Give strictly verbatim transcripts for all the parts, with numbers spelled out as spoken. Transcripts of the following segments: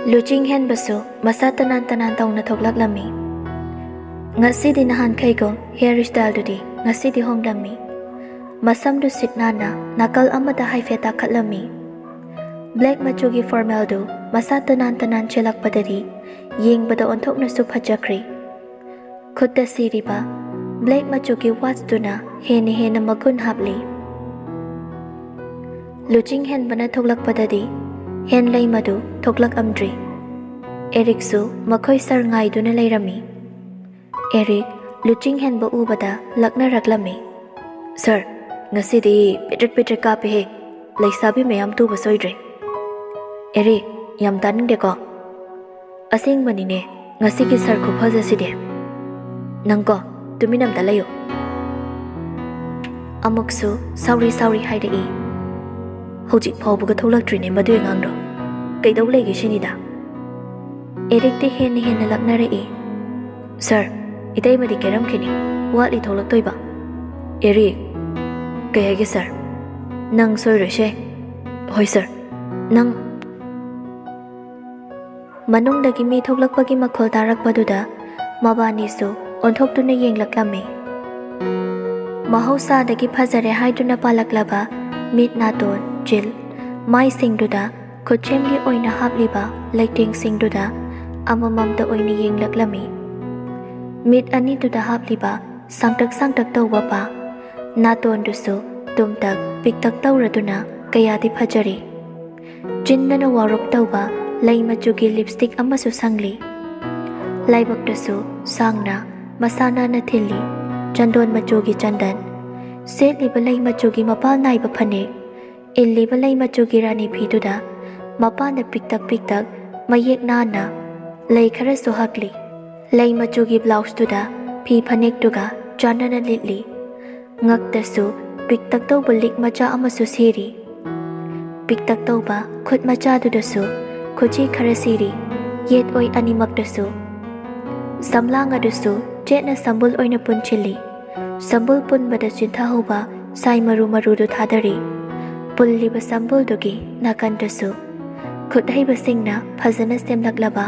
ꯂꯨꯆꯤꯡ ꯍꯦꯟꯕꯁꯨ ꯃꯁꯥ ꯇꯅꯥꯟ ꯇꯅꯥꯟ ꯇꯧꯅ ꯊꯣꯛꯂꯛꯂꯝꯃꯤ꯫ ꯉꯁꯤꯗꯤ ꯅꯍꯥꯟꯈꯩꯒꯨꯝ ꯍꯤꯌꯔ ꯁ꯭ꯇꯥꯏꯜꯗꯨꯗꯤ ꯉꯁꯤꯗꯤ ꯍꯣꯡꯂꯝꯃꯤ꯫ ꯃꯁꯝꯗꯨ ꯁꯤꯠ ꯅꯥꯟꯅ ꯅꯥꯀꯜ ꯑꯃꯗ ꯍꯥꯏꯐꯦꯠ ꯇꯥꯈꯠꯂꯝꯃꯤ꯫ ꯕ꯭ꯂꯦꯛ ꯃꯆꯨꯒꯤ ꯐꯣꯔꯃꯦꯜꯗꯨ ꯃꯁꯥ ꯇꯅꯥꯟ ꯇꯅꯥꯟ ꯆꯦꯜꯂꯛꯄꯗꯗꯤ ꯌꯦꯡꯕꯗ ꯑꯣꯟꯊꯣꯛꯅꯁꯨ ꯐꯖꯈ꯭ꯔꯦ꯫ ꯈꯨꯠꯇ ꯁꯤꯔꯤꯕ ꯕ꯭ꯂꯦꯛ ꯃꯆꯨꯒꯤ ꯋꯥꯠꯆꯇꯨꯅ ꯍꯦꯟꯅ ꯍꯦꯟꯅ ꯃꯒꯨꯟ ꯍꯥꯞꯂꯤ꯫ ꯂꯨꯆꯤꯡ ꯍꯦꯟꯕꯅ ꯊꯣꯛꯂꯛꯄꯗꯗꯤ ꯍꯦꯟ ꯂꯩꯃꯗꯨ ꯊꯣꯛꯂꯛꯂꯝꯗ꯭ꯔꯤ꯫ ꯑꯦꯔꯤꯛꯁꯨ ꯃꯈꯣꯏ ꯁꯥꯔ ꯉꯥꯏꯗꯨꯅ ꯂꯩꯔꯝꯃꯤ꯫ ꯑꯦꯔꯤꯛ ꯂꯨꯆꯤꯡ ꯍꯦꯟꯕ ꯎꯕꯗ ꯂꯛꯅꯔꯛꯂꯝꯃꯤ꯫ "ꯁꯥꯔ, ꯉꯁꯤꯗꯤ ꯄꯤꯇ꯭ꯔꯤꯛ ꯄꯤꯇ꯭ꯔꯤꯛ ꯀꯥꯞꯄꯦꯍꯦ꯫ ꯂꯩꯁꯥꯕꯤ ꯃꯌꯥꯝ ꯇꯨꯕ ꯁꯣꯏꯗ꯭ꯔꯦ꯫" "ꯑꯦꯔꯤꯛ, ꯌꯥꯝ ꯇꯥꯅꯤꯡꯗꯦꯀꯣ꯫ ꯑꯁꯦꯡꯕꯅꯤꯅꯦ, ꯉꯁꯤꯒꯤ ꯁꯥꯔ ꯈꯨꯐꯖꯁꯤꯗꯤ꯫ ꯅꯪꯀꯣ, ꯇꯨꯃꯤꯟ ꯑꯝꯇ ꯂꯩꯌꯨ꯫" ꯑꯃꯨꯛꯁꯨ ꯁꯥꯎꯔꯤ ꯁꯥꯎꯔꯤ ꯍꯥꯏꯔꯛꯏ꯫ "ꯍꯧꯖꯤꯛ ꯐꯥꯎꯕꯒ ꯊꯣꯛꯂꯛꯇ꯭ꯔꯤꯅꯦ ꯃꯗꯨꯏ ꯑꯉꯥꯡꯗꯣ꯫ ꯀꯩꯗꯧ ꯂꯩꯒꯦ ꯁꯤꯅꯤꯗ?" ꯑꯦꯔꯤꯛꯇꯤ ꯍꯦꯟꯅ ꯍꯦꯟꯅ ꯂꯛꯅꯔꯛꯏ꯫ "ꯁꯥꯔ, ꯏꯇꯩꯃꯗꯤ ꯀꯦꯔꯝꯈꯤꯅꯤ, ꯋꯥꯠꯂꯤ ꯊꯣꯛꯂꯛꯇꯣꯏꯕ꯫" "ꯑꯦꯔꯤꯛ!" "ꯀꯩ ꯍꯥꯏꯒꯦ ꯁꯥꯔ?" "ꯅꯪ ꯁꯣꯏꯔꯣꯏꯁꯦ꯫" "ꯍꯣꯏ ꯁꯥꯔ, ꯅꯪ꯫" ꯃꯅꯨꯡꯗꯒꯤ ꯃꯤ ꯊꯣꯛꯂꯛꯄꯒꯤ ꯃꯈꯣꯜ ꯇꯥꯔꯛꯄꯗꯨꯗ ꯃꯕꯥꯅꯤꯁꯨ ꯑꯣꯟꯊꯣꯛꯇꯨꯅ ꯌꯦꯡꯂꯛꯂꯝꯃꯤ꯫ ꯃꯍꯧꯁꯥꯗꯒꯤ ꯐꯖꯔꯦ ꯍꯥꯏꯗꯨꯅ ꯄꯥꯜꯂꯛꯂꯕ ꯃꯤꯠ, ꯅꯥꯇꯣꯟ, ꯆꯤꯜ, ꯃꯥꯏꯁꯤꯡꯗꯨꯗ ꯈꯨꯠꯁꯦꯝꯒꯤ ꯑꯣꯏꯅ ꯍꯥꯞꯂꯤꯕ ꯂꯩꯇꯦꯡꯁꯤꯡꯗꯨꯗ ꯑꯃꯃꯝꯇ ꯑꯣꯏꯅ ꯌꯦꯡꯂꯛꯂꯝꯃꯤ꯫ ꯃꯤꯠ ꯑꯅꯤꯗꯨꯗ ꯍꯥꯞꯂꯤꯕ ꯁꯥꯡꯇꯛ ꯁꯥꯡꯇꯛ ꯇꯧꯕ ꯄꯥ, ꯅꯥꯇꯣꯟꯗꯨꯁꯨ ꯇꯨꯝꯇꯛ ꯄꯤꯛꯇꯛ ꯇꯧꯔꯗꯨꯅ ꯀꯌꯥꯗꯤ ꯐꯖꯔꯤ꯫ ꯆꯤꯟꯗꯅ ꯋꯥꯔꯣꯞ ꯇꯧꯕ ꯂꯩ ꯃꯆꯨꯒꯤ ꯂꯤꯞꯁꯇꯤꯛ ꯑꯃꯁꯨ ꯁꯪꯂꯤ꯫ ꯂꯥꯏꯕꯛꯇꯁꯨ ꯁꯥꯡꯅ ꯃꯁꯥ ꯅꯥꯟꯅ ꯊꯤꯜꯂꯤ꯫ ꯆꯟꯗꯣꯟ ꯃꯆꯨꯒꯤ ꯆꯟꯗꯟ, ꯁꯦꯠꯂꯤꯕ ꯂꯩ ꯃꯆꯨꯒꯤ ꯃꯄꯥꯜ ꯅꯥꯏꯕ ꯐꯅꯦꯛ, ꯏꯜꯂꯤꯕ ꯂꯩ ꯃꯆꯨꯒꯤ ꯔꯥꯅꯤ ꯐꯤꯗꯨꯗ ꯃꯄꯥꯟꯗ ꯄꯤꯛꯇꯛ ꯄꯤꯛꯇꯛ ꯃꯌꯦꯛ ꯅꯥꯟꯅ ꯂꯩ ꯈꯔꯁꯨ ꯍꯛꯂꯤ꯫ ꯂꯩ ꯃꯆꯨꯒꯤ ꯕ꯭ꯂꯥꯎꯁꯇꯨꯗ ꯐꯤ ꯐꯅꯦꯛꯇꯨꯒ ꯆꯥꯟꯅꯅ ꯂꯤꯠꯂꯤ꯫ ꯉꯛꯇꯁꯨ ꯄꯤꯛꯇꯛ ꯇꯧꯕ ꯂꯤꯛ ꯃꯆꯥ ꯑꯃꯁꯨ ꯁꯤꯔꯤ꯫ ꯄꯤꯛꯇꯛ ꯇꯧꯕ ꯈꯨꯠ ꯃꯆꯥꯗꯨꯗꯁꯨ ꯈꯨꯖꯤ ꯈꯔ ꯁꯤꯔꯤ꯫ ꯌꯦꯠ ꯑꯣꯏ ꯑꯅꯤꯃꯛꯇꯁꯨ꯫ ꯁꯝꯂꯥꯡ ꯑꯗꯨꯁꯨ ꯆꯦꯠꯅ ꯁꯝꯕꯨꯜ ꯑꯣꯏꯅ ꯄꯨꯟꯁꯤꯜꯂꯤ꯫ ꯁꯝꯕꯨꯜ ꯄꯨꯟꯕꯗ ꯆꯤꯟꯊꯍꯧꯕ ꯁꯥꯏ ꯃꯔꯨ ꯃꯔꯨꯗꯨ ꯊꯥꯗꯔꯤ꯫ ꯄꯨꯜꯂꯤꯕ ꯁꯝꯕꯨꯜꯗꯨꯒꯤ ꯅꯥꯀꯟꯗꯁꯨ꯫ ꯈꯨꯠ ꯍꯩꯕꯁꯤꯡꯅ ꯐꯖꯅ ꯁꯦꯝꯂꯛꯂꯕ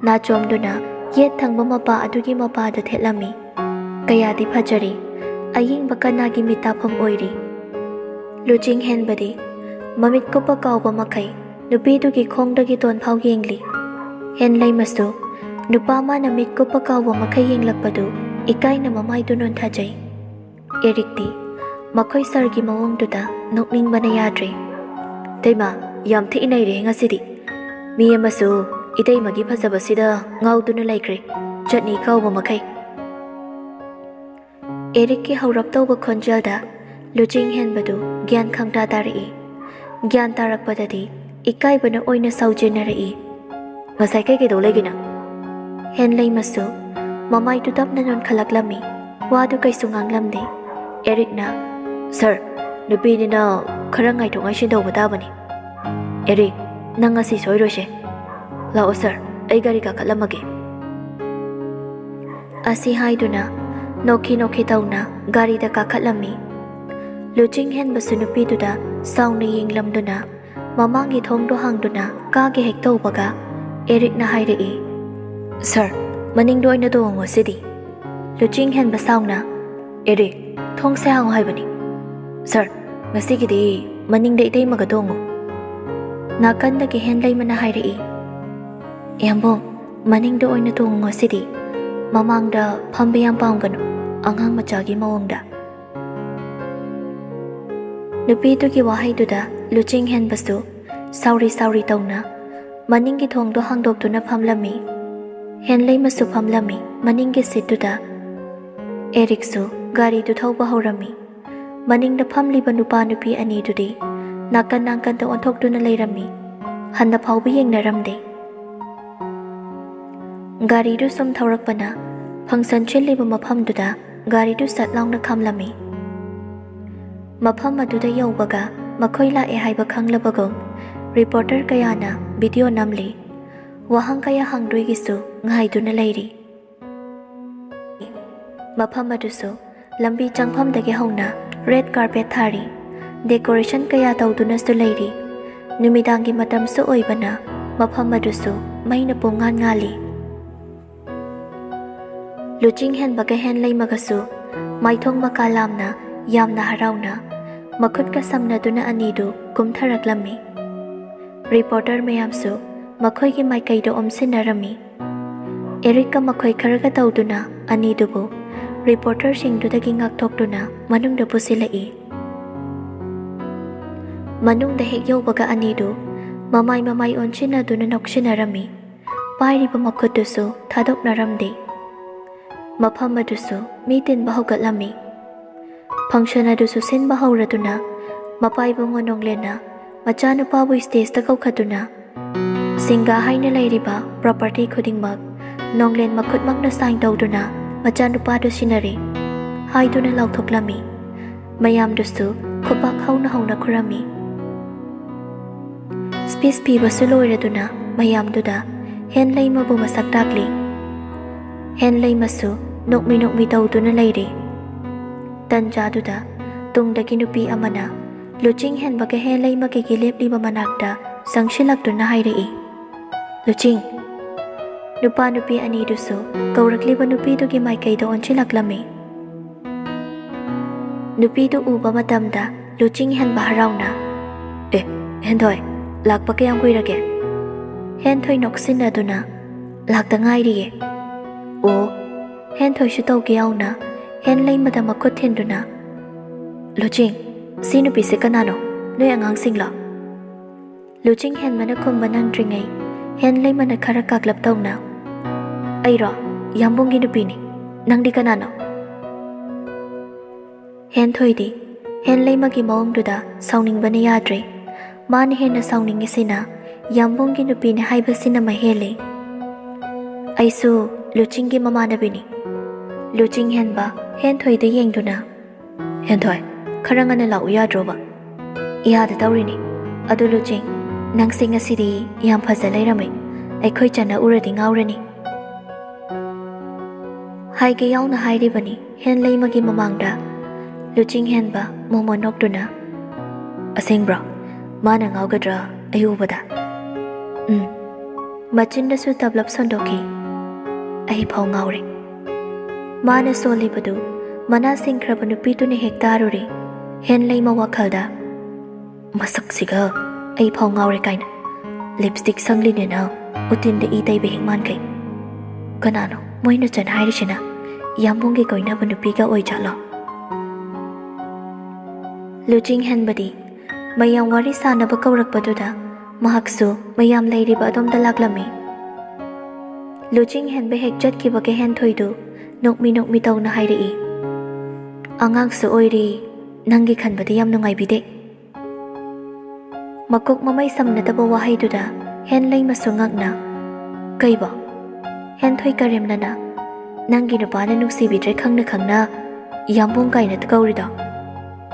ꯅꯥꯆꯣꯝꯗꯨꯅ ꯌꯦꯠ ꯊꯪꯕ ꯃꯄꯥ ꯑꯗꯨꯒꯤ ꯃꯄꯥꯗ ꯊꯦꯠꯂꯝꯃꯤ꯫ ꯀꯌꯥꯗꯤ ꯐꯖꯔꯤ! ꯑꯌꯦꯡꯕ ꯀꯅꯥꯒꯤ ꯃꯤꯠꯇꯥꯐꯝ ꯑꯣꯏꯔꯤ? ꯂꯨꯆꯤꯡ ꯍꯦꯟꯕꯗꯤ ꯃꯃꯤꯠ ꯀꯨꯞꯄ ꯀꯥꯎꯕ ꯃꯈꯩ ꯅꯨꯄꯤꯗꯨꯒꯤ ꯈꯣꯡꯗꯒꯤ ꯇꯣꯟꯐꯥꯎ ꯌꯦꯡꯂꯤ꯫ ꯍꯦꯟꯂꯩꯃꯁꯨ ꯅꯨꯄꯥ ꯃꯥꯅ ꯃꯤꯠ ꯀꯨꯞꯄ ꯀꯥꯎꯕ ꯃꯈꯩ ꯌꯦꯡꯂꯛꯄꯗꯨ ꯏꯀꯥꯏꯅ ꯃꯃꯥꯏꯗꯨ ꯅꯣꯟꯊꯖꯩ꯫ ꯑꯦꯔꯤꯛꯇꯤ ꯃꯈꯣꯏ ꯁꯥꯔꯒꯤ ꯃꯑꯣꯡꯗꯨꯗ ꯅꯣꯛꯅꯤꯡꯕꯅ ꯌꯥꯗ꯭ꯔꯦ꯫ "ꯏꯇꯩꯃ, ꯌꯥꯝ ꯊꯤ ꯅꯩꯔꯦꯍꯦ ꯉꯁꯤꯗꯤ꯫ ꯃꯤ ꯑꯃꯁꯨ ꯏꯇꯩꯃꯒꯤ ꯐꯖꯕꯁꯤꯗ ꯉꯥꯎꯗꯨꯅ ꯂꯩꯈ꯭ꯔꯦ, ꯆꯠꯅꯤ ꯀꯥꯎꯕ ꯃꯈꯩ꯫" ꯑꯦꯔꯤꯛꯀꯤ ꯍꯧꯔꯞ ꯇꯧꯕ ꯈꯣꯟꯖꯦꯜꯗ ꯂꯨꯆꯤꯡ ꯍꯦꯟꯕꯗꯨ ꯒ꯭ꯌꯥꯟ ꯈꯪꯇꯥ ꯇꯥꯔꯛꯏ꯫ ꯒ꯭ꯌꯥꯟ ꯇꯥꯔꯛꯄꯗꯗꯤ ꯏꯀꯥꯏꯕꯅ ꯑꯣꯏꯅ ꯁꯥꯎꯖꯤꯟꯅꯔꯛꯏ꯫ "ꯉꯁꯥꯏ ꯀꯩ ꯀꯩꯗꯧ ꯂꯩꯒꯦ ꯅꯪ?" ꯍꯦꯟꯂꯩꯃꯁꯨ ꯃꯃꯥꯏꯗꯨ ꯇꯞꯅ ꯅꯣꯟꯈꯠꯂꯛꯂꯝꯃꯤ꯫ ꯋꯥꯗꯨ ꯀꯩꯁꯨ ꯉꯥꯡꯂꯝꯗꯦ꯫ ꯑꯦꯔꯤꯛꯅ, "ꯁꯥꯔ, ꯅꯨꯄꯤꯅꯤꯅ ꯈꯔ ꯉꯥꯏꯊꯣꯛ ꯉꯥꯏꯁꯤꯟ ꯇꯧꯕ ꯇꯥꯕꯅꯤ꯫ ꯑꯦꯔꯤꯛ, ꯅꯪ ꯉꯁꯤ ꯁꯣꯏꯔꯣꯏꯁꯦ꯫ ꯂꯥꯛꯑꯣ ꯁꯥꯔ, ꯑꯩ ꯒꯥꯔꯤ ꯀꯥꯈꯠꯂꯝꯃꯒꯦ꯫" ꯑꯁꯤ ꯍꯥꯏꯗꯨꯅ ꯅꯣꯛꯈꯤ ꯅꯣꯛꯈꯤ ꯇꯧꯅ ꯒꯥꯔꯤꯗ ꯀꯥꯈꯠꯂꯝꯃꯤ꯫ ꯂꯨꯆꯤꯡ ꯍꯦꯟꯕꯁꯨ ꯅꯨꯄꯤꯗꯨꯗ ꯁꯥꯎꯅ ꯌꯦꯡꯂꯝꯗꯨꯅ ꯃꯃꯥꯡꯒꯤ ꯊꯣꯡꯗꯣ ꯍꯥꯡꯗꯨꯅ ꯀꯥꯒꯦ ꯍꯦꯛ ꯇꯧꯕꯒ ꯑꯦꯔꯤꯛꯅ ꯍꯥꯏꯔꯛꯏ, "ꯁꯥꯔ, ꯃꯅꯤꯡꯗ ꯑꯣꯏꯅ ꯇꯣꯡꯉꯣ ꯉꯁꯤꯗꯤ꯫" ꯂꯨꯆꯤꯡ ꯍꯦꯟꯕ ꯁꯥꯎꯅ, "ꯑꯦꯔꯤꯛ, ꯊꯣꯡꯁꯦ ꯍꯥꯡꯉꯨ ꯍꯥꯏꯕꯅꯤ꯫" "ꯁꯥꯔ, ꯉꯁꯤꯒꯤꯗꯤ ꯃꯅꯤꯡꯗ ꯏꯇꯩꯃꯒ ꯇꯣꯡꯉꯨ꯫" ꯅꯥꯀꯟꯗꯒꯤ ꯍꯦꯟꯂꯩꯃꯅ ꯍꯥꯏꯔꯛꯏ, "ꯏꯌꯥꯝꯕꯣ, ꯃꯅꯤꯡꯗ ꯑꯣꯏꯅ ꯇꯣꯡꯉꯨ ꯉꯁꯤꯗꯤ꯫ ꯃꯃꯥꯡꯗ ꯐꯝꯕ ꯌꯥꯝ ꯄꯥꯝꯒꯅꯨ, ꯑꯉꯥꯡ ꯃꯆꯥꯒꯤ ꯃꯑꯣꯡꯗ꯫" ꯅꯨꯄꯤꯗꯨꯒꯤ ꯋꯥꯍꯩꯗꯨꯗ ꯂꯨꯆꯤꯡ ꯍꯦꯟꯕꯁꯨ ꯁꯥꯎꯔꯤ ꯁꯥꯎꯔꯤ ꯇꯧꯅ ꯃꯅꯤꯡꯒꯤ ꯊꯣꯡꯗꯣ ꯍꯥꯡꯗꯣꯛꯇꯨꯅ ꯐꯝꯂꯝꯃꯤ꯫ ꯍꯦꯟꯂꯩꯃꯁꯨ ꯐꯝꯂꯝꯃꯤ ꯃꯅꯤꯡꯒꯤ ꯁꯤꯠꯇꯨꯗ꯫ ꯑꯦꯔꯤꯛꯁꯨ ꯒꯥꯔꯤꯗꯨ ꯊꯧꯕ ꯍꯧꯔꯝꯃꯤ꯫ ꯃꯅꯤꯡꯗ ꯐꯝꯂꯤꯕ ꯅꯨꯄꯥ ꯅꯨꯄꯤ ꯑꯅꯤꯗꯨꯗꯤ ꯅꯥꯀꯟ ꯅꯥꯀꯟꯗ ꯑꯣꯟꯊꯣꯛꯇꯨꯅ ꯂꯩꯔꯝꯃꯤ꯫ ꯍꯟꯅ ꯐꯥꯎꯕ ꯌꯦꯡꯅꯔꯝꯗꯦ꯫ ꯒꯥꯔꯤꯗꯨ ꯁꯨꯝ ꯊꯧꯔꯛꯄꯅ ꯐꯪꯁꯟ ꯁꯤꯜꯂꯤꯕ ꯃꯐꯝꯗꯨꯗ ꯒꯥꯔꯤꯗꯨ ꯁꯠ ꯂꯥꯎꯅ ꯈꯥꯝꯂꯝꯃꯤ꯫ ꯃꯐꯝ ꯑꯗꯨꯗ ꯌꯧꯕꯒ ꯃꯈꯣꯏ ꯂꯥꯛꯑꯦ ꯍꯥꯏꯕ ꯈꯪꯂꯕꯒꯨꯝ ꯔꯤꯄꯣꯔꯇꯔ ꯀꯌꯥꯅ ꯚꯤꯗꯤꯑꯣ ꯅꯝꯂꯤ꯫ ꯋꯥꯍꯪ ꯀꯌꯥ ꯍꯪꯗꯣꯏꯒꯤꯁꯨ ꯉꯥꯏꯗꯨꯅ ꯂꯩꯔꯤ꯫ ꯃꯐꯝ ꯑꯗꯨꯁꯨ ꯂꯝꯕꯤ ꯆꯪꯐꯝꯗꯒꯤ ꯍꯧꯅ ꯔꯦꯗ ꯀꯥꯔꯄꯦꯠ ꯊꯥꯔꯤ꯫ ꯗꯦꯀꯣꯔꯦꯁꯟ ꯀꯌꯥ ꯇꯧꯗꯨꯅꯁꯨ ꯂꯩꯔꯤ꯫ ꯅꯨꯃꯤꯗꯥꯡꯒꯤ ꯃꯇꯝꯁꯨ ꯑꯣꯏꯕꯅ ꯃꯐꯝ ꯑꯗꯨꯁꯨ ꯃꯩꯅ ꯄꯨꯡꯉꯥꯟ ꯉꯥꯜꯂꯤ꯫ ꯂꯨꯆꯤꯡ ꯍꯦꯟꯕꯒ ꯍꯦꯟꯂꯩꯃꯒꯁꯨ ꯃꯥꯏꯊꯣꯡ ꯃꯀꯥ ꯂꯥꯝꯅ ꯌꯥꯝꯅ ꯍꯔꯥꯎꯅ ꯃꯈꯨꯠꯀ ꯁꯝꯅꯗꯨꯅ ꯑꯅꯤꯗꯨ ꯀꯨꯝꯊꯔꯛꯂꯝꯃꯤ꯫ ꯔꯤꯄꯣꯔꯇꯔ ꯃꯌꯥꯝꯁꯨ ꯃꯈꯣꯏꯒꯤ ꯃꯥꯏꯀꯩꯗ ꯑꯣꯝꯁꯤꯟꯅꯔꯝꯃꯤ꯫ ꯑꯦꯔꯤꯛꯀ ꯃꯈꯣꯏ ꯈꯔꯒ ꯇꯧꯗꯨꯅ ꯑꯅꯤꯗꯨꯕꯨ ꯔꯤꯄꯣꯔꯇꯔꯁꯤꯡꯗꯨꯗꯒꯤ ꯉꯥꯛꯊꯣꯛꯇꯨꯅ ꯃꯅꯨꯡꯗ ꯄꯨꯁꯤꯜꯂꯛꯏ꯫ ꯃꯅꯨꯡꯗ ꯍꯦꯛ ꯌꯧꯕꯒ ꯑꯅꯤꯗꯨ ꯃꯃꯥꯏ ꯃꯃꯥꯏ ꯑꯣꯟꯁꯤꯟꯅꯗꯨꯅ ꯅꯣꯛꯁꯤꯟꯅꯔꯝꯃꯤ꯫ ꯄꯥꯏꯔꯤꯕ ꯃꯈꯨꯠꯇꯨꯁꯨ ꯊꯥꯗꯣꯛꯅꯔꯝꯗꯦ꯫ ꯃꯐꯝ ꯑꯗꯨꯁꯨ ꯃꯤ ꯇꯤꯟꯕ ꯍꯧꯒꯠꯂꯝꯃꯤ꯫ ꯐꯪꯁꯟ ꯑꯗꯨꯁꯨ ꯁꯤꯟꯕ ꯍꯧꯔꯗꯨꯅ ꯃꯄꯥ ꯏꯕꯨꯡꯉꯣ ꯅꯣꯡꯂꯦꯟꯅ ꯃꯆꯥꯅꯨꯄꯥꯕꯨ ꯁ꯭ꯇꯦꯖꯇ ꯀꯧꯈꯠꯇꯨꯅ, "ꯁꯤꯡꯒꯥ ꯍꯥꯏꯅ ꯂꯩꯔꯤꯕ ꯄ꯭ꯔꯣꯄꯔꯇꯤ ꯈꯨꯗꯤꯡꯃꯛ ꯅꯣꯡꯂꯦꯟ ꯃꯈꯨꯠꯃꯛꯅ ꯁꯥꯏꯟ ꯇꯧꯗꯨꯅ ꯃꯆꯥꯅꯨꯄꯥꯗꯨ ꯁꯤꯟꯅꯔꯦ" ꯍꯥꯏꯗꯨꯅ ꯂꯥꯎꯊꯣꯛꯂꯝꯃꯤ꯫ ꯃꯌꯥꯝꯗꯨꯁꯨ ꯈꯨꯄꯥꯛ ꯍꯧꯅ ꯍꯧꯅ ꯈꯨꯔꯝꯃꯤ꯫ ꯁ꯭ꯄꯤꯆ ꯄꯤꯕꯁꯨ ꯂꯣꯏꯔꯗꯨꯅ ꯃꯌꯥꯝꯗꯨꯗ ꯍꯦꯟꯂꯩꯃꯕꯨ ꯃꯁꯛ ꯇꯥꯛꯂꯤ꯫ ꯍꯦꯟꯂꯩꯃꯁꯨ ꯅꯣꯛꯃꯤ ꯅꯣꯛꯃꯤ ꯇꯧꯗꯨꯅ ꯂꯩꯔꯤ꯫ ꯇꯟꯖꯥꯗꯨꯗ ꯇꯨꯡꯗꯒꯤ ꯅꯨꯄꯤ ꯑꯃꯅ ꯂꯨꯆꯤꯡ ꯍꯦꯟꯕꯒ ꯍꯦꯟꯂꯩꯃꯒꯒꯤ ꯂꯦꯞꯂꯤꯕ ꯃꯅꯥꯛꯇ ꯆꯪꯁꯤꯜꯂꯛꯇꯨꯅ ꯍꯥꯏꯔꯛꯏ, "ꯂꯨꯆꯤꯡ!" ꯅꯨꯄꯥ ꯅꯨꯄꯤ ꯑꯅꯤꯗꯨꯁꯨ ꯀꯧꯔꯛꯂꯤꯕ ꯅꯨꯄꯤꯗꯨꯒꯤ ꯃꯥꯏꯀꯩꯗ ꯑꯣꯟꯁꯤꯜꯂꯛꯂꯝꯃꯤ꯫ ꯅꯨꯄꯤꯗꯨ ꯎꯕ ꯃꯇꯝꯗ ꯂꯨꯆꯤꯡ ꯍꯦꯟꯕ ꯍꯔꯥꯎꯅ, "ꯑꯦ, ꯍꯦꯟꯊꯣꯏ, ꯂꯥꯛꯄ ꯀꯌꯥꯝ ꯀꯨꯏꯔꯒꯦ?" ꯍꯦꯟꯊꯣꯏ ꯅꯣꯛꯁꯤꯟꯅꯗꯨꯅ, "ꯂꯥꯛꯇ ꯉꯥꯏꯔꯤꯌꯦ"꯫ "ꯑꯣ"꯫ ꯍꯦꯟꯊꯣꯏꯁꯨ ꯇꯧꯒꯦ ꯌꯥꯎꯅ ꯍꯦꯟꯂꯩꯃꯗ ꯃꯈꯨꯠ ꯊꯤꯟꯗꯨꯅ, "ꯂꯨꯆꯤꯡ, ꯁꯤ ꯅꯨꯄꯤꯁꯦ ꯀꯅꯥꯅꯣ? ꯅꯣꯏ ꯑꯉꯥꯡꯁꯤꯡꯂꯣ?" ꯂꯨꯆꯤꯡ ꯍꯦꯟꯕꯅ ꯈꯨꯝꯕ ꯅꯪꯗ꯭ꯔꯤꯉꯩ, ꯍꯦꯟꯂꯩꯃꯅ ꯈꯔ ꯀꯥꯛꯂꯞ ꯇꯧꯅ, "ꯑꯩꯔꯣ? ꯌꯥꯝꯕꯨꯡꯒꯤ ꯅꯨꯄꯤꯅꯤ꯫ ꯅꯪꯗꯤ ꯀꯅꯥꯅꯣ?" ꯍꯦꯟꯊꯣꯏꯗꯤ ꯍꯦꯟꯂꯩꯃꯒꯤ ꯃꯑꯣꯡꯗꯨꯗ ꯁꯥꯎꯅꯤꯡꯕꯅ ꯌꯥꯗ꯭ꯔꯦ꯫ ꯃꯥꯅ ꯍꯦꯟꯅ ꯁꯥꯎꯅꯤꯡꯉꯤꯁꯤꯅ ꯌꯥꯝꯕꯨꯡꯒꯤ ꯅꯨꯄꯤꯅꯤ ꯍꯥꯏꯕꯁꯤꯅ ꯃꯍꯦꯜꯂꯤ꯫ "ꯑꯩꯁꯨ ꯂꯨꯆꯤꯡꯒꯤ ꯃꯃꯥꯟꯅꯕꯤꯅꯤ"꯫ ꯂꯨꯆꯤꯡ ꯍꯦꯟꯕ ꯍꯦꯟꯊꯣꯏꯗ ꯌꯦꯡꯗꯨꯅ, "ꯍꯦꯟꯊꯣꯏ, ꯈꯔ ꯉꯟꯅ ꯂꯥꯛꯎ ꯌꯥꯗ꯭ꯔꯣꯕ?" "ꯌꯥꯗ ꯇꯧꯔꯤꯅꯤ꯫ ꯑꯗꯨ ꯂꯨꯆꯤꯡ, ꯅꯪꯁꯦ ꯉꯁꯤꯗꯤ ꯌꯥꯝ ꯐꯖ ꯂꯩꯔꯝꯃꯦ꯫ ꯑꯩꯈꯣꯏ ꯆꯟꯅ ꯎꯔꯗꯤ ꯉꯥꯎꯔꯅꯤ"꯫ ꯍꯥꯏꯒꯦ ꯌꯥꯎꯅ ꯍꯥꯏꯔꯤꯕꯅꯤ ꯍꯦꯟꯂꯩꯃꯒꯤ ꯃꯃꯥꯡꯗ꯫ ꯂꯨꯆꯤꯡ ꯍꯦꯟꯕ ꯃꯣꯃꯣꯟ ꯅꯣꯛꯇꯨꯅ, "ꯑꯁꯦꯡꯕ꯭ꯔꯣ? ꯃꯥꯅ ꯉꯥꯎꯒꯗ꯭ꯔꯥ ꯑꯩ ꯎꯕꯗ? ꯎꯝ꯫ ꯃꯆꯤꯟꯗꯁꯨ ꯇꯞꯂꯞ ꯁꯣꯟꯗꯣꯛꯈꯤ꯫ ꯑꯩ ꯐꯥꯎ ꯉꯥꯎꯔꯦ꯫ ꯃꯥꯅ ꯁꯣꯜꯂꯤꯕꯗꯨ ꯃꯅꯥ ꯁꯤꯡꯈ꯭ꯔꯕ ꯅꯨꯄꯤꯗꯨꯅ ꯍꯦꯛ ꯇꯥꯔꯨꯔꯦ꯫ ꯍꯦꯟꯂꯩꯃ ꯋꯥꯈꯜꯗ, "ꯃꯁꯛꯁꯤꯒ ꯑꯩ ꯐꯥꯎ ꯉꯥꯎꯔꯦ" ꯀꯥꯏꯅ꯫ ꯂꯤꯞꯁꯇꯤꯛ ꯁꯪꯂꯤꯅꯦꯅ ꯎꯇꯤꯟꯗ ꯏ ꯇꯩꯕ ꯍꯦꯛ ꯃꯥꯟꯈꯩ꯫ ꯀꯅꯥꯅꯣ ꯃꯣꯏꯅ ꯆꯟ ꯍꯥꯏꯔꯤꯁꯤꯅ? ꯌꯥꯝꯕꯨꯡꯒꯤ ꯀꯣꯏꯅꯕ ꯅꯨꯄꯤꯒ ꯑꯣꯏꯖꯥꯠꯂꯣ? ꯂꯨꯆꯤꯡ ꯍꯦꯟꯕꯗꯤ ꯃꯌꯥꯝ ꯋꯥꯔꯤ ꯁꯥꯟꯅꯕ ꯀꯧꯔꯛꯄꯗꯨꯗ ꯃꯍꯥꯛꯁꯨ ꯃꯌꯥꯝ ꯂꯩꯔꯤꯕ ꯑꯗꯣꯝꯗ ꯂꯥꯛꯂꯝꯃꯤ꯫ ꯂꯨꯆꯤꯡ ꯍꯦꯟꯕ ꯍꯦꯛ ꯆꯠꯈꯤꯕꯒ ꯍꯦꯟꯊꯣꯏꯗꯨ ꯅꯣꯛꯃꯤ ꯅꯣꯛꯃꯤ ꯇꯧꯅ ꯍꯥꯏꯔꯛꯏ, "ꯑꯉꯥꯡꯁꯨ ꯑꯣꯏꯔꯤ, ꯅꯪꯒꯤ ꯈꯟꯕꯗꯤ ꯌꯥꯝ ꯅꯨꯡꯉꯥꯏꯕꯤꯗꯦ"꯫ ꯃꯀꯣꯛ ꯃꯃꯩ ꯁꯝꯅꯗꯕ ꯋꯥꯍꯩꯗꯨꯗ ꯍꯦꯟꯂꯩꯃꯁꯨ ꯉꯛꯅ, "ꯀꯩꯕꯣ? ꯍꯦꯟꯊꯣꯏ ꯀꯔꯦꯝꯅꯅ ꯅꯪꯒꯤ ꯅꯨꯄꯥꯅ ꯅꯨꯡꯁꯤꯕꯤꯗ꯭ꯔꯦ ꯈꯪꯅ ꯈꯪꯅ ꯌꯥꯝꯕꯨꯡ ꯀꯥꯏꯅ ꯀꯧꯔꯤꯗꯣ?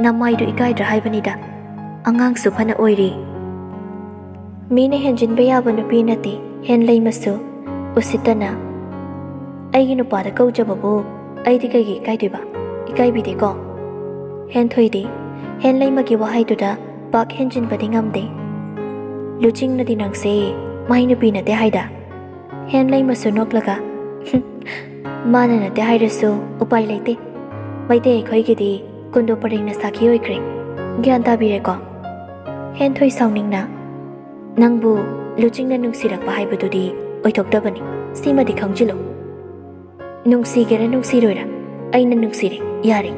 ꯅꯃꯥꯏꯗꯨ ꯏꯀꯥꯏꯗ꯭ꯔꯥ ꯍꯥꯏꯕꯅꯤꯗ, ꯑꯉꯥꯡꯁꯨ ꯐꯅ ꯑꯣꯏꯔꯤ"꯫ ꯃꯤꯅ ꯍꯦꯟꯖꯤꯟꯕ ꯌꯥꯕ ꯅꯨꯄꯤ ꯅꯠꯇꯦ ꯍꯦꯟꯂꯩꯃꯁꯨ꯫ ꯎꯁꯤꯠꯇꯅ, "ꯑꯩꯒꯤ ꯅꯨꯄꯥꯗ ꯀꯧꯖꯕꯕꯨ ꯑꯩꯗꯤ ꯀꯩꯒꯤ ꯏꯀꯥꯏꯗꯣꯏꯕ? ꯏꯀꯥꯏꯕꯤꯗꯦꯀꯣ"꯫ ꯍꯦꯟꯊꯣꯏꯗꯤ ꯍꯦꯟꯂꯩꯃꯒꯤ ꯋꯥꯍꯩꯗꯨꯗ ꯄꯥꯛ ꯍꯦꯟꯖꯤꯟꯕꯗꯤ ꯉꯝꯗꯦ꯫ "ꯂꯨꯆꯤꯡꯅꯗꯤ ꯅꯪꯁꯦ ꯃꯥꯏ ꯅꯨꯄꯤ ꯅꯠꯇꯦ ꯍꯥꯏꯗ"꯫ ꯍꯦꯟꯂꯩꯃꯁꯨ ꯅꯣꯛꯂꯒ, "ꯃꯥꯅ ꯅꯠꯇꯦ ꯍꯥꯏꯔꯁꯨ ꯎꯄꯥꯏ ꯂꯩꯇꯦ꯫ ꯃꯩꯇꯩ ꯑꯩꯈꯣꯏꯒꯤꯗꯤ ꯀꯨꯟꯗꯣ ꯄꯔꯦꯡꯅ ꯁꯥꯈꯤ ꯑꯣꯏꯈ꯭ꯔꯦ꯫ ꯒ꯭ꯌꯥꯟ ꯇꯥꯕꯤꯔꯦꯀꯣ?" ꯍꯦꯟꯊꯣꯏ ꯁꯥꯎꯅꯤꯡꯅ, "ꯅꯪꯕꯨ ꯂꯨꯆꯤꯡꯅ ꯅꯨꯡꯁꯤꯔꯛꯄ ꯍꯥꯏꯕꯗꯨꯗꯤ ꯑꯣꯏꯊꯣꯛꯇꯕꯅꯤ꯫ ꯁꯤꯃꯗꯤ ꯈꯪꯖꯤꯜꯂꯨ꯫ ꯅꯨꯡꯁꯤꯒꯦꯔꯥ ꯅꯨꯡꯁꯤꯔꯣꯏꯔꯥ, ꯑꯩꯅ ꯅꯨꯡꯁꯤꯔꯦ, ꯌꯥꯔꯦ꯫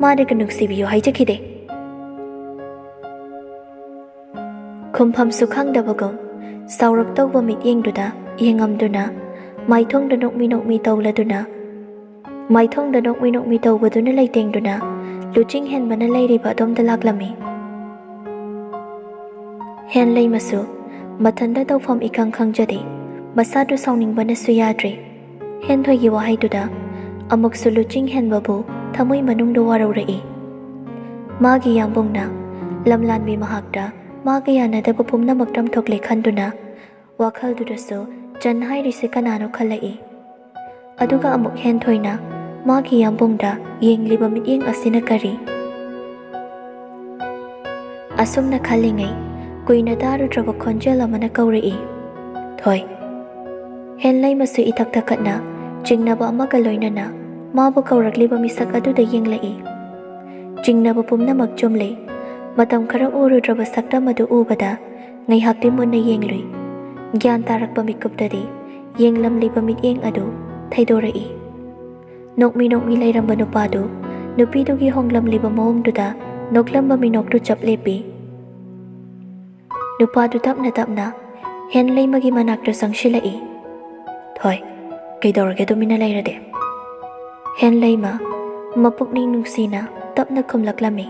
ꯃꯥꯅꯒ ꯅꯨꯡꯁꯤꯕꯤꯌꯨ ꯍꯥꯏꯖꯈꯤꯗꯦ"꯫ ꯈꯨꯝꯐꯝꯁꯨ ꯈꯪꯗꯕꯒꯨꯝ ꯁꯥꯎꯔꯞ ꯇꯧꯕ ꯃꯤꯠꯌꯦꯡꯗꯨꯗ ꯌꯦꯡꯉꯝꯗꯨꯅ, ꯃꯥꯏꯊꯣꯡꯗ ꯅꯣꯛꯃꯤ ꯅꯣꯛꯃꯤ ꯇꯧꯂꯗꯨꯅ, ꯃꯥꯏꯊꯣꯡꯗ ꯅꯣꯛꯃꯤ ꯅꯣꯛꯃꯤ ꯇꯧꯕꯗꯨꯅ ꯂꯩꯇꯦꯡꯗꯨꯅ ꯂꯨꯆꯤꯡ ꯍꯦꯟꯕꯅ ꯂꯩꯔꯤꯕ ꯑꯗꯣꯝꯗ ꯂꯥꯛꯂꯝꯃꯤ꯫ ꯍꯦꯟꯂꯩꯃꯁꯨ ꯃꯊꯟꯇ ꯇꯧꯐꯝ ꯏꯈꯪ ꯈꯪꯖꯗꯦ꯫ ꯃꯁꯥꯗꯨ ꯁꯥꯎꯅꯤꯡꯕꯅꯁꯨ ꯌꯥꯗ꯭ꯔꯦ꯫ ꯍꯦꯟꯊꯣꯏꯒꯤ ꯋꯥꯍꯩꯗꯨꯗ ꯑꯃꯨꯛꯁꯨ ꯂꯨꯆꯤꯡ ꯍꯦꯟꯕꯕꯨ ꯊꯃꯣꯏ ꯃꯅꯨꯡꯗ ꯋꯥꯔꯧꯔꯛꯏ꯫ ꯃꯥꯒꯤ ꯌꯥꯝꯕꯨꯡꯅ ꯂꯝꯂꯥꯟꯕꯤ ꯃꯍꯥꯛꯇ ꯃꯥꯒ ꯌꯥꯅꯗꯕ ꯄꯨꯝꯅꯃꯛ ꯇꯝꯊꯣꯛꯂꯦ ꯈꯟꯗꯨꯅ ꯋꯥꯈꯜꯗꯨꯗꯁꯨ ꯆꯟ ꯍꯥꯏꯔꯤꯁꯦ ꯀꯅꯥꯅꯣ ꯈꯜꯂꯛꯏ꯫ ꯑꯗꯨꯒ ꯑꯃꯨꯛ ꯍꯦꯟꯊꯣꯏꯅ ꯃꯥꯒꯤ ꯌꯥꯝꯕꯨꯡꯗ ꯌꯦꯡꯂꯤꯕ ꯃꯤꯠꯌꯦꯡ ꯑꯁꯤꯅ ꯀꯔꯤ? ꯑꯁꯨꯝꯅ ꯈꯜꯂꯤꯉꯩ, ꯀꯨꯏꯅ ꯇꯥꯔꯨꯗ꯭ꯔꯕ ꯈꯣꯟꯖꯦꯜ ꯑꯃꯅ ꯀꯧꯔꯛꯏ, "ꯊꯣꯏ!" ꯍꯦꯟꯂꯩꯃꯁꯨ ꯏꯊꯛ ꯊꯛꯀꯠꯅ ꯆꯤꯡꯅꯕ ꯑꯃꯒ ꯂꯣꯏꯅꯅ ꯃꯥꯕꯨ ꯀꯧꯔꯛꯂꯤꯕ ꯃꯤꯁꯛ ꯑꯗꯨꯗ ꯌꯦꯡꯂꯛꯏ꯫ ꯆꯤꯡꯅꯕ ꯄꯨꯝꯅꯃꯛ ꯆꯨꯝꯂꯦ꯫ ꯃꯇꯝ ꯈꯔ ꯎꯔꯨꯗ꯭ꯔꯕ ꯁꯛꯇꯝ ꯑꯗꯨ ꯎꯕꯗ ꯉꯥꯏꯍꯥꯛꯇꯤ ꯃꯨꯟꯅ ꯌꯦꯡꯂꯨꯏ꯫ ꯒ꯭ꯌꯥꯟ ꯇꯥꯔꯛꯄ ꯃꯤꯀꯨꯞꯇꯗꯤ ꯌꯦꯡꯂꯝꯂꯤꯕ ꯃꯤꯠꯌꯦꯡ ꯑꯗꯨ ꯊꯩꯗꯣꯔꯛꯏ꯫ ꯅꯣꯛꯃꯤ ꯅꯣꯛꯃꯤ ꯂꯩꯔꯝꯕ ꯅꯨꯄꯥꯗꯨ ꯅꯨꯄꯤꯗꯨꯒꯤ ꯍꯣꯡꯂꯝꯂꯤꯕ ꯃꯑꯣꯡꯗꯨꯗ ꯅꯣꯛꯂꯝꯕ ꯃꯤꯅꯣꯛꯇꯨ ꯆꯞ ꯂꯦꯞꯄꯤ꯫ ꯅꯨꯄꯥꯗꯨ ꯇꯞꯅ ꯇꯞꯅ ꯍꯦꯟꯂꯩꯃꯒꯤ ꯃꯅꯥꯛꯇ ꯆꯪꯁꯤꯜꯂꯛꯏ꯫ "ꯊꯣꯏ, ꯀꯩꯗꯧꯔꯒꯦ ꯇꯨꯃꯤꯟꯅ ꯂꯩꯔꯗꯤ?" ꯍꯦꯟꯂꯩꯃ ꯃꯄꯨꯛꯅꯤꯡ ꯅꯨꯡꯁꯤꯅ ꯇꯞꯅ ꯈꯨꯝꯂꯛꯂꯝꯃꯤ,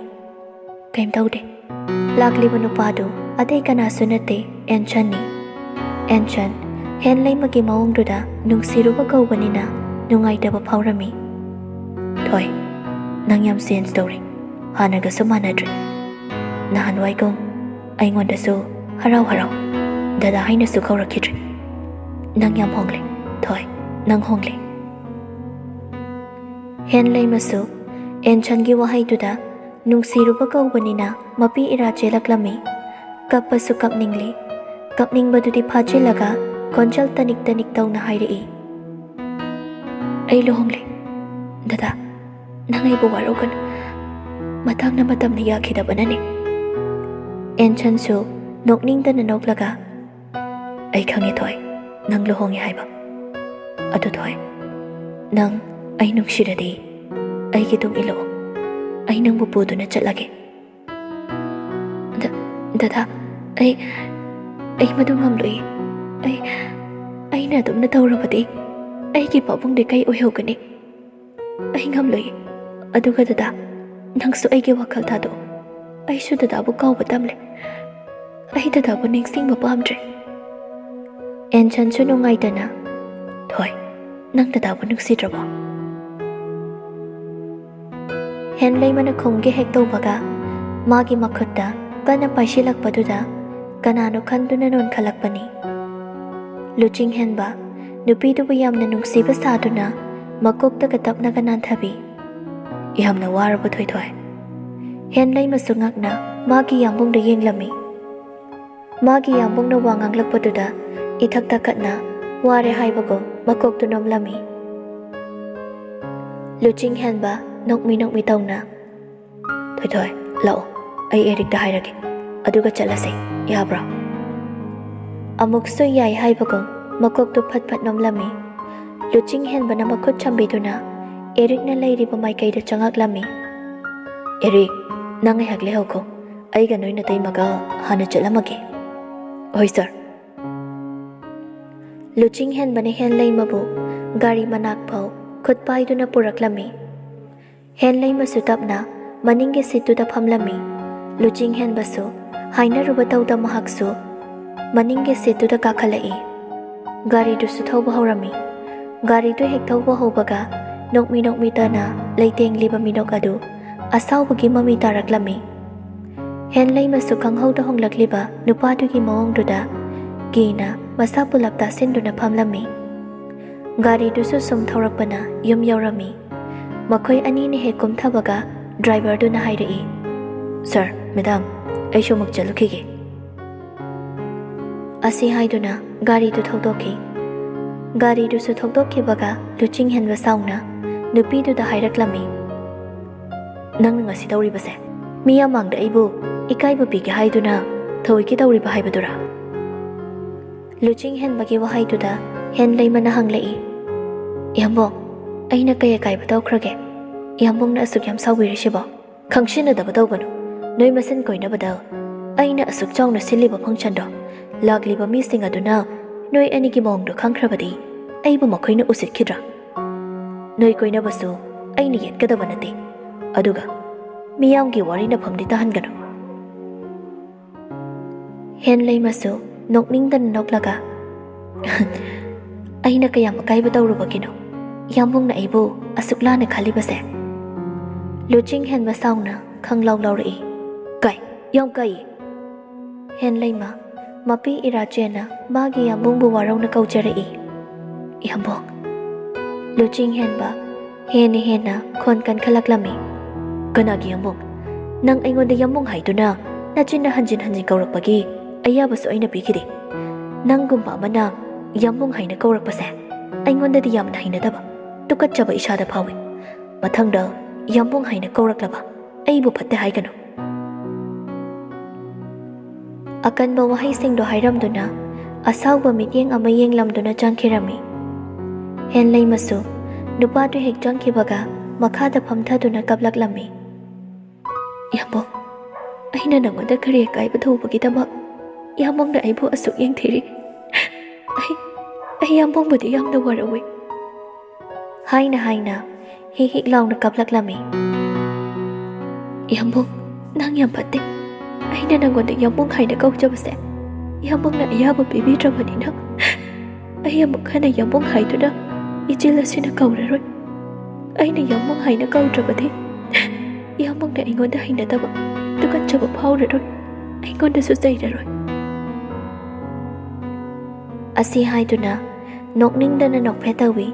"ꯀꯩꯝ ꯇꯧꯗꯦ꯫" ꯂꯥꯛꯂꯤꯕ ꯅꯨꯄꯥꯗꯨ ꯑꯇꯩ ꯀꯅꯥꯁꯨ ꯅꯠꯇꯦ, ꯑꯦꯟꯁꯟꯅꯤ꯫ ꯑꯦꯟꯁꯟ, ꯍꯦꯟꯂꯩꯃꯒꯤ ꯃꯑꯣꯡꯗꯨꯗ ꯅꯨꯡꯁꯤꯔꯨꯕ ꯀꯧꯕꯅꯤꯅ ꯅꯨꯡꯉꯥꯏꯇꯕ ꯐꯥꯎꯔꯝꯃꯤ꯫ "ꯊꯣꯏ, ꯅꯪ ꯌꯥꯝ ꯆꯦꯟꯖ ꯇꯧꯔꯦ꯫ ꯍꯥꯟꯅꯒꯁꯨ ꯃꯥꯟꯅꯗ꯭ꯔꯦ꯫ ꯅꯍꯥꯟꯋꯥꯏꯒꯨꯝ ꯑꯩꯉꯣꯟꯗꯁꯨ ꯍꯔꯥꯎ ꯍꯔꯥꯎ ꯗꯗꯥ ꯍꯥꯏꯅꯁꯨ ꯀꯧꯔꯛꯈꯤꯗ꯭ꯔꯦ꯫ ꯅꯪ ꯌꯥꯝ ꯍꯣꯡꯂꯦ, ꯊꯣꯏ, ꯅꯪ ꯍꯣꯡꯂꯦ꯫" ꯍꯦꯟꯂꯩꯃꯁꯨ ꯑꯦꯟꯁꯟꯒꯤ ꯋꯥꯍꯩꯗꯨꯗ ꯅꯨꯡꯁꯤꯔꯨꯕ ꯀꯧꯕꯅꯤꯅ ꯃꯄꯤ ꯏꯔꯥ ꯆꯦꯜꯂꯛꯂꯝꯃꯤ꯫ ꯀꯞꯄꯁꯨ ꯀꯞꯅꯤꯡꯂꯤ꯫ ꯀꯞꯅꯤꯡꯕꯗꯨꯗꯤ ꯐꯥꯖꯤꯜꯂꯒ ꯈꯣꯟꯖꯦꯜ ꯇꯅꯤꯛ ꯇꯅꯤꯛ ꯇꯧꯅ ꯍꯥꯏꯔꯛꯏ, "ꯑꯩ ꯂꯨꯍꯣꯡꯂꯦ꯫ ꯗꯗꯥ, ꯅꯪ ꯑꯩꯕꯨ ꯋꯥꯔꯧꯒꯅꯨ꯫ ꯃꯇꯥꯡꯅ ꯃꯇꯝꯅ ꯌꯥꯈꯤꯗꯕꯅꯅꯤ꯫" ꯑꯦꯟꯁꯟꯁꯨ ꯅꯣꯛꯅꯤꯡꯗꯅ ꯅꯣꯛꯂꯒ, "ꯑꯩ ꯈꯪꯉꯦ, ꯊꯣꯏ, ꯅꯪ ꯂꯨꯍꯣꯡꯉꯦ ꯍꯥꯏꯕ꯫ ꯑꯗꯨ, ꯊꯣꯏ, ꯅꯪ ꯑꯩ ꯅꯨꯡꯁꯤꯔꯗꯤ ꯑꯩꯒꯤ ꯇꯨꯡ ꯏꯜꯂꯛꯑꯣ꯫ ꯑꯩ ꯅꯪꯕꯨ ꯄꯨꯗꯨꯅ ꯆꯠꯂꯒꯦ꯫" "ꯗ-, ꯗꯗꯥ, ꯑꯩ, ꯑꯩ ꯃꯗꯨ ꯉꯝꯂꯣꯏꯌꯦ꯫ ꯑꯩ, ꯑꯩꯅ ꯑꯗꯨꯝꯅ ꯇꯧꯔꯕꯗꯤ ꯑꯩꯒꯤ ꯄꯥꯕꯨꯡꯗꯤ ꯀꯩ ꯑꯣꯏꯍꯧꯒꯅꯤ? ꯑꯩ ꯉꯝꯂꯣꯏꯌꯦ꯫ ꯑꯗꯨꯒ ꯗꯗꯥ, ꯅꯪꯁꯨ ꯑꯩꯒꯤ ꯋꯥꯈꯜ ꯊꯥꯗꯣꯛꯑꯣ꯫ ꯑꯩꯁꯨ ꯗꯗꯥꯕꯨ ꯀꯥꯎꯕ ꯇꯝꯂꯦ꯫ ꯑꯩ ꯗꯗꯥꯕꯨ ꯅꯤꯡꯁꯤꯡꯕ ꯄꯥꯝꯗ꯭ꯔꯦ꯫" ꯑꯦꯟꯁꯟꯁꯨ ꯅꯨꯡꯉꯥꯏꯇꯅ, "ꯊꯣꯏ, ꯅꯪ ꯗꯗꯥꯕꯨ ꯅꯨꯡꯁꯤꯗ꯭ꯔꯕꯣ?" ꯍꯦꯟꯂꯩꯃꯅ ꯈꯨꯝꯒꯦ ꯍꯦꯛ ꯇꯧꯕꯒ, ꯃꯥꯒꯤ ꯃꯈꯨꯠꯇ ꯀꯟꯅ ꯄꯥꯏꯁꯤꯜꯂꯛꯄꯗꯨꯗ ꯀꯅꯥꯅꯣ ꯈꯟꯗꯨꯅ ꯅꯣꯟꯈꯠꯂꯛꯄꯅꯤ꯫ ꯂꯨꯆꯤꯡ ꯍꯦꯟꯕ ꯅꯨꯄꯤꯗꯨꯕꯨ ꯌꯥꯝꯅ ꯅꯨꯡꯁꯤꯕ ꯁꯥꯗꯨꯅ ꯃꯀꯣꯛꯇꯒ ꯇꯞꯅꯒ ꯅꯥꯟꯊꯕꯤ꯫ "ꯌꯥꯝꯅ ꯋꯥꯔꯕꯣ, ꯊꯣꯏꯊꯣꯏ?" ꯍꯦꯟꯂꯩꯃꯁꯨ ꯉꯛꯅ ꯃꯥꯒꯤ ꯌꯥꯝꯕꯨꯡꯗ ꯌꯦꯡꯂꯝꯃꯤ꯫ ꯃꯥꯒꯤ ꯌꯥꯝꯕꯨꯡꯅ ꯋꯥ ꯉꯥꯡꯂꯛꯄꯗꯨꯗ ꯏꯊꯛ ꯊꯛꯀꯠꯅ ꯋꯥꯔꯦ ꯍꯥꯏꯕꯒꯨꯝ ꯃꯀꯣꯛꯇꯨ ꯅꯣꯝꯂꯝꯃꯤ꯫ ꯂꯨꯆꯤꯡ ꯍꯦꯟꯕ ꯅꯣꯛꯃꯤ ꯅꯣꯛꯃꯤ ꯇꯧꯅ, "ꯊꯣꯏꯊꯣꯏ, ꯂꯥꯛꯑꯣ, ꯑꯩ ꯑꯦꯔꯤꯛꯇ ꯍꯥꯏꯔꯒꯦ, ꯑꯗꯨꯒ ꯆꯠꯂꯁꯦ, ꯌꯥꯕ꯭ꯔꯣ?" ꯑꯃꯨꯛꯁꯨ ꯌꯥꯏ ꯍꯥꯏꯕꯒꯨꯝ ꯃꯀꯣꯛꯇꯨ ꯐꯠ ꯐꯠ ꯅꯣꯝꯂꯝꯃꯤ꯫ ꯂꯨꯆꯤꯡ ꯍꯦꯟꯕꯅ ꯃꯈꯨꯠ ꯁꯝꯕꯤꯗꯨꯅ ꯑꯦꯔꯤꯛꯅ ꯂꯩꯔꯤꯕ ꯃꯥꯏꯀꯩꯗ ꯆꯪꯉꯛꯂꯝꯃꯤ꯫ "ꯑꯦꯔꯤꯛ, ꯅꯪ ꯉꯥꯏꯍꯥꯛ ꯂꯩꯍꯧꯈꯣ, ꯑꯩꯒ ꯅꯣꯏ ꯅꯇꯩꯃꯒ ꯍꯥꯟꯅ ꯆꯠꯂꯝꯃꯒꯦ꯫" "ꯍꯣꯏ ꯁꯥꯔ꯫" ꯂꯨꯆꯤꯡ ꯍꯦꯟꯕꯅ ꯍꯦꯟꯂꯩꯃꯕꯨ ꯒꯥꯔꯤ ꯃꯅꯥꯛ ꯐꯥꯎ ꯈꯨꯠ ꯄꯥꯏꯗꯨꯅ ꯄꯨꯔꯛꯂꯝꯃꯤ꯫ ꯍꯦꯟꯂꯩꯃꯁꯨ ꯇꯞꯅ ꯃꯅꯤꯡꯒꯤ ꯁꯤꯠꯇꯨꯗ ꯐꯝꯂꯝꯃꯤ꯫ ꯂꯨꯆꯤꯡ ꯍꯦꯟꯕꯁꯨ ꯍꯥꯏꯅꯔꯨꯕ ꯇꯧꯗ ꯃꯍꯥꯛꯁꯨ ꯃꯅꯤꯡꯒꯤ ꯁꯤꯠꯇꯨꯗ ꯀꯥꯈꯠꯂꯛꯏ꯫ ꯒꯥꯔꯤꯗꯨꯁꯨ ꯊꯧꯕ ꯍꯧꯔꯝꯃꯤ꯫ ꯒꯥꯔꯤꯗꯨ ꯍꯦꯛ ꯊꯧꯕ ꯍꯧꯕꯒ ꯅꯣꯛꯃꯤ ꯅꯣꯛꯃꯤ ꯇꯅ ꯂꯩꯇꯦꯡꯂꯤꯕ ꯃꯤꯅꯣꯛ ꯑꯗꯨ ꯑꯁꯥꯎꯕꯒꯤ ꯃꯃꯤ ꯇꯥꯔꯛꯂꯝꯃꯤ꯫ ꯍꯦꯟꯂꯩꯃꯁꯨ ꯈꯪꯍꯧꯗ ꯍꯣꯡꯂꯛꯂꯤꯕ ꯅꯨꯄꯥꯗꯨꯒꯤ ꯃꯑꯣꯡꯗꯨꯗ ꯀꯤꯅ ꯃꯁꯥ ꯄꯨꯂꯞ ꯇꯥꯁꯤꯟꯗꯨꯅ ꯐꯝꯂꯝꯃꯤ꯫ ꯒꯥꯔꯤꯗꯨꯁꯨ ꯁꯨꯝ ꯊꯧꯔꯛꯄꯅ ꯌꯨꯝ ꯌꯧꯔꯝꯃꯤ꯫ ꯃꯈꯣꯏ ꯑꯅꯤꯅ ꯍꯦꯛ ꯀꯨꯝꯊꯕꯒ ꯗ꯭ꯔꯥꯏꯚꯔꯗꯨꯅ ꯍꯥꯏꯔꯛꯏ, "ꯁꯥꯔ, ꯃꯦꯗꯥꯝ, ꯑꯩꯁꯨ ꯑꯃꯨꯛ ꯆꯠꯂꯨꯈꯤꯒꯦ꯫" ꯑꯁꯤ ꯍꯥꯏꯗꯨꯅ ꯒꯥꯔꯤꯗꯨ ꯊꯧꯗꯣꯛꯈꯤ꯫ ꯒꯥꯔꯤꯗꯨꯁꯨ ꯊꯧꯗꯣꯛꯈꯤꯕꯒ ꯂꯨꯆꯤꯡ ꯍꯦꯟꯕ ꯁꯥꯎꯅ ꯅꯨꯄꯤꯗꯨꯗ ꯍꯥꯏꯔꯛꯂꯝꯃꯤ, "ꯅꯪꯅ ꯉꯁꯤ ꯇꯧꯔꯤꯕꯁꯦ, ꯃꯤ ꯃꯃꯥꯡꯗ ꯑꯩꯕꯨ ꯏꯀꯥꯏꯕ ꯄꯤꯒꯦ ꯍꯥꯏꯗꯨꯅ ꯊꯧꯑꯣꯏꯀꯤ ꯇꯧꯔꯤꯕ ꯍꯥꯏꯕꯗꯨꯔꯥ?" ꯂꯨꯆꯤꯡ ꯍꯦꯟꯕꯒꯤ ꯋꯥꯍꯩꯗꯨꯗ ꯍꯦꯟꯂꯩꯃꯅ ꯍꯪꯂꯛꯏ, "ꯏꯌꯥꯝꯕꯣ, ꯑꯩꯅ ꯀꯩ ꯑꯀꯥꯏꯕ ꯇꯧꯈ꯭ꯔꯒꯦ? ꯏꯌꯥꯝꯕꯨꯡꯅ ꯑꯁꯨꯛ ꯌꯥꯝ ꯁꯥꯎꯕꯤꯔꯤꯁꯤꯕꯣ?" "ꯈꯪꯁꯤꯟꯅꯗꯕ ꯇꯧꯒꯅꯨ꯫ ꯅꯣꯏ ꯃꯁꯦꯟ ꯀꯣꯏꯅꯕꯗ ꯑꯩꯅ ꯑꯁꯨꯛ ꯆꯥꯎꯅ ꯁꯤꯜꯂꯤꯕ ꯐꯪꯁꯟꯗꯣ ꯂꯥꯛꯂꯤꯕ ꯃꯤꯁꯤꯡ ꯑꯗꯨꯅ ꯅꯣꯏ ꯑꯅꯤꯒꯤ ꯃꯑꯣꯡꯗꯣ ꯈꯪꯈ꯭ꯔꯕꯗꯤ ꯑꯩꯕꯨ ꯃꯈꯣꯏꯅ ꯎꯁꯤꯠꯈꯤꯗ꯭ꯔꯥ? ꯅꯣꯏ ꯀꯣꯏꯅꯕꯁꯨ ꯑꯩꯅ ꯌꯦꯠꯀꯗꯕ ꯅꯠꯇꯦ꯫ ꯑꯗꯨꯒ ꯃꯤꯌꯥꯝꯒꯤ ꯋꯥꯔꯤꯅꯐꯝꯗꯤ ꯇꯥꯍꯟꯒꯅꯨ꯫" ꯍꯦꯟꯂꯩꯃꯁꯨ ꯅꯣꯛꯅꯤꯡꯗꯅ ꯅꯣꯛꯂꯒ, "ꯑꯩꯅ ꯀꯌꯥꯝ ꯑꯀꯥꯏꯕ ꯇꯧꯔꯨꯕꯒꯤꯅꯣ ꯏꯌꯥꯝꯕꯨꯡꯅ ꯑꯩꯕꯨ ꯑꯁꯨꯛ ꯂꯥꯟꯅ ꯈꯜꯂꯤꯕꯁꯦ?" ꯂꯨꯆꯤꯡ ꯍꯦꯟꯕ ꯁꯥꯎꯅ ꯈꯪꯂꯥꯎ ꯂꯥꯎꯔꯛꯏ꯫ "ꯀꯥꯏ, ꯌꯥꯝ ꯀꯥꯏꯌꯦ!" ꯍꯦꯟꯂꯩꯃ ꯃꯄꯤ ꯏꯔꯥ ꯆꯦꯟꯅ ꯃꯥꯒꯤ ꯌꯥꯝꯕꯨꯡꯕꯨ ꯋꯥꯔꯧꯅ ꯀꯧꯖꯔꯛꯏ꯫ "ꯏꯌꯥꯝꯕꯨꯡ!" ꯂꯨꯆꯤꯡ ꯍꯦꯟꯕ ꯍꯦꯟꯅ ꯍꯦꯟꯅ ꯈꯣꯟ ꯀꯟꯈꯠꯂꯛꯂꯝꯃꯤ꯫ "ꯀꯅꯥꯒꯤ ꯌꯥꯝꯕꯨꯡ? ꯅꯪ ꯑꯩꯉꯣꯟꯗ ꯌꯥꯝꯕꯨꯡ ꯍꯥꯏꯗꯨꯅ ꯅꯆꯤꯟꯅ ꯍꯟꯖꯤꯟ ꯍꯟꯖꯤꯟ ꯀꯧꯔꯛꯄꯒꯤ ꯑꯌꯥꯕꯁꯨ ꯑꯩꯅ ꯄꯤꯈꯤꯗꯦ꯫ ꯅꯪꯒꯨꯝꯕ ꯑꯃꯅ ꯌꯥꯝꯕꯨꯡ ꯍꯥꯏꯅ ꯀꯧꯔꯛꯄꯁꯦ ꯑꯩꯉꯣꯟꯗꯗꯤ ꯌꯥꯝꯅ ꯍꯩꯅꯗꯕ, ꯇꯨꯀꯠꯆꯕ ꯏꯁꯥꯗ ꯐꯥꯎꯏ꯫ ꯃꯊꯪꯗ ꯌꯥꯝꯕꯨꯡ ꯍꯥꯏꯅ ꯀꯧꯔꯛꯂꯕ ꯑꯩꯕꯨ ꯐꯠꯇꯦ ꯍꯥꯏꯒꯅꯨ꯫ ꯑꯀꯟꯕ ꯋꯥꯍꯩꯁꯤꯡꯗꯣ ꯍꯥꯏꯔꯝꯗꯨꯅ ꯑꯁꯥꯎꯕ ꯃꯤꯠꯌꯦꯡ ꯑꯃ ꯌꯦꯡꯂꯝꯗꯨꯅ ꯆꯪꯈꯤꯔꯝꯃꯤ꯫ ꯍꯦꯟꯂꯩꯃꯁꯨ ꯅꯨꯄꯥꯗꯨ ꯍꯦꯛ ꯆꯪꯈꯤꯕꯒ ꯃꯈꯥꯗ ꯐꯝꯊꯗꯨꯅ ꯀꯞꯂꯛꯂꯝꯃꯤ꯫ "ꯏꯌꯥꯝꯕꯣꯛ, ꯑꯩꯅ ꯅꯉꯣꯟꯗ ꯀꯔꯤ ꯑꯀꯥꯏꯕ ꯇꯧꯕꯒꯤꯗꯃꯛ ꯏꯌꯥꯝꯕꯣꯛꯅ ꯑꯩꯕꯨ ꯑꯁꯨꯛ ꯌꯦꯡꯊꯤꯔꯤ? ꯑꯩ, ꯑꯩ ꯏꯌꯥꯝꯕꯣꯛꯕꯨꯗꯤ ꯌꯥꯝꯅ ꯋꯥꯔꯧꯏ," ꯍꯥꯏꯅ ꯍꯥꯏꯅ ꯍꯤꯛ ꯍꯤꯛ ꯂꯥꯎꯅ ꯀꯞꯂꯛꯂꯝꯃꯤ꯫ "ꯏꯌꯥꯝꯕꯣꯛ, ꯅꯪ ꯌꯥꯝ ꯐꯠꯇꯦ꯫ ꯑꯩꯅ ꯅꯪꯉꯣꯟꯗ ꯏꯌꯥꯝꯕꯣꯛ ꯍꯥꯏꯅ ꯀꯧꯖꯕꯁꯦ ꯏꯌꯥꯝꯕꯣꯛꯅ ꯑꯌꯥꯕ ꯄꯤꯕꯤꯗ꯭ꯔꯕꯅꯤꯅ ꯑꯩ ꯑꯃꯨꯛ ꯍꯟꯅ ꯏꯌꯥꯝꯕꯣꯛ ꯍꯥꯏꯗꯨꯅ ꯏꯆꯤꯜ ꯑꯁꯤꯅ ꯀꯧꯔꯔꯣꯏ꯫ ꯑꯩꯅ ꯏꯌꯥꯝꯕꯣꯛ ꯍꯥꯏꯅ ꯀꯧꯗ꯭ꯔꯕꯗꯤ ꯏꯌꯥꯝꯕꯣꯛꯅ ꯑꯩꯉꯣꯟꯗ ꯍꯩꯅꯗꯕ, ꯇꯨꯀꯠꯆꯕ ꯐꯥꯎꯔꯔꯣꯏ, ꯑꯩꯉꯣꯟꯗꯁꯨ ꯆꯩꯔꯔꯣꯏ," ꯑꯁꯤ ꯍꯥꯏꯗꯨꯅ ꯅꯣꯛꯅꯤꯡꯗꯅ ꯅꯣꯛꯐꯦꯠ ꯇꯧꯏ꯫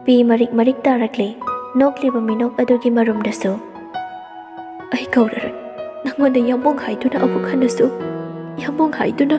ꯄꯤ ꯃꯔꯤꯛ ꯃꯔꯤꯛ ꯇꯥꯔꯛꯂꯤ꯫ ꯅꯣꯛꯂꯤꯕ ꯃꯤꯅꯣꯛ ꯑꯗꯨꯒꯤ ꯃꯔꯨꯝꯗꯁꯨ꯫ "ꯑꯩ ꯀꯧꯔꯔꯣꯏ꯫ ꯅꯪꯉꯣꯟꯗ ꯌꯥꯝꯕꯨꯡ ꯍꯥꯏꯗꯨꯅ ꯑꯃꯨꯛ ꯍꯟꯅꯁꯨ ꯌꯥꯝꯕꯨꯡ ꯍꯥꯏꯗꯨꯅ